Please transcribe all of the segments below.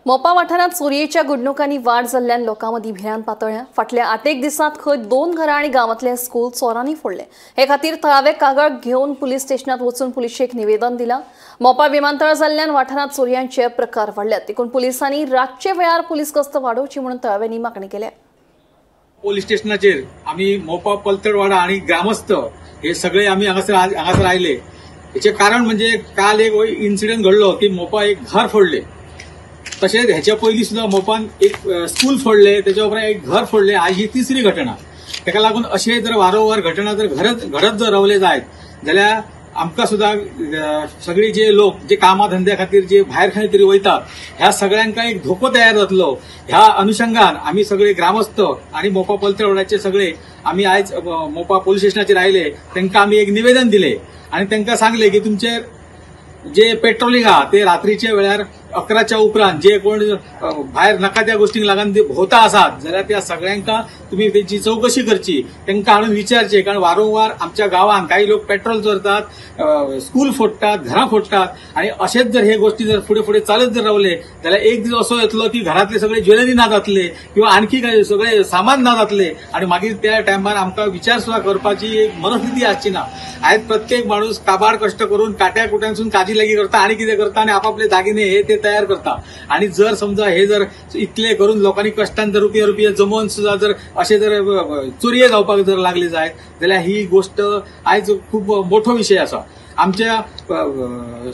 मोपा वाठारांत चोरयेच्या घडणुकांनी वाड जाल्ल्यान लोकां मदीं भिरांत पातळ्ळ्या। फाटल्या 8 दिसांत खंय 2 घरां आनी गांवांतलें स्कूल चोरांनी फोडलें। हे खातीर थळावे कागळ घेवन पुलीस स्टेशनात वचून पुलिशेक निवेदन दिलां। मोपा विमानतळ जाल्ल्यान वाठारांत चोरयांचे प्रकार वाडल्यात, देखून पुलिसांनी रातचे वेळार पुलीस गस्त वाडोवची म्हणून थळाव्यांनी मागणी केल्या। पोलीस स्टेशनाचेर आमी मोपा पलतडवाडा आनी ग्रामस्थ हे सगळे आमी हांगासर आयले। हेचें कारण म्हणजे काल एक इन्सिडंट घडलो की मोपा एक घर फोडले, तशेंच हेच्या पयलीं सुद्दां मोपान एक स्कूल फोडले, तेच्या उपरांत एक घर फोडले। आज ही तिसरी घटना। ताका लागून अशें जर वारंवार घटना जर घडत जर रावले जायत जाल्यार आमकां सुद्दां सगळी जे लोक जे कामा धंद्या खातीर जे भायर खंय तरी वयतात ह्या सगळ्यांका एक धोको तयार जातलो। ह्या अनुशंगान आमी सगळे ग्रामस्थ आनी मोपा पलतडवाड्याचे सगळे आमी आयज मोपा पोलीस स्टेशनाचेर आयले। तांकां आमी एक निवेदन दिले आनी तांकां सांगले की तुमचे जे पेट्रोलिंग आहा ते रात्रीच्या वेळार 11च्या उपरांत जे कोण भायर नाका त्या गोष्टींक लागून भोवता आसात जाल्यार त्या सगळ्यांका तुमी तेंची चवकशी करची, तांकां हाडून विचारचे। कारण वारंवार आमच्या गांवांत काही लोक पेट्रोल चोरतात, स्कूल फोडटात, घरां फोडटात आनी अशेंच जर हे गोष्टी जर फुडें फुडें चालत जर रावले जाल्यार एक दीस असो येतलो की घरांतले सगळे ज्वेलरी ना जातले किंवा आणखी काय सगळे सामान ना जातले आनी मागीर त्या टायमार आमकां विचार सुद्दां करपाची एक मनस्थिती आसची ना। आयज प्रत्येक माणूस काबाड कश्ट करून काट्या कुट्यांसून काजी लागीं करता आनी कितें करता आनी आपापले दागिने हे ते तयार करता। आणि जर समजा हे जर इतले करून लोकांनी कष्टान जर रुपया रुपया जमोवन सुद्दां जर अशें जर चोरये जावपाक जर लागली जायत जाल्यार ही गोष्ट आयज खूब मोठो विशय आसा। आमच्या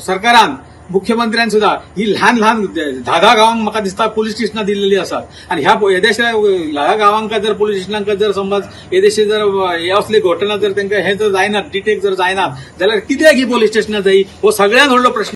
सरकारान मुख्यमंत्र्यान सुद्दां ही ल्हान ल्हान 10-10 गांवांक म्हाका दिसता पोलीस स्टेशनां दिल्लेली आसात आनी ह्या येदेशा 10 गांवांक जर पोलीस स्टेशनांक जर समज येदेशे जर हे असले घटना जर तांकां हे जर जायनात, डिटेक्ट जर जायनात जाल्यार कित्याक ही पोलीस स्टेशनां जायी हो सगळ्यांत व्हडलो प्रश्न।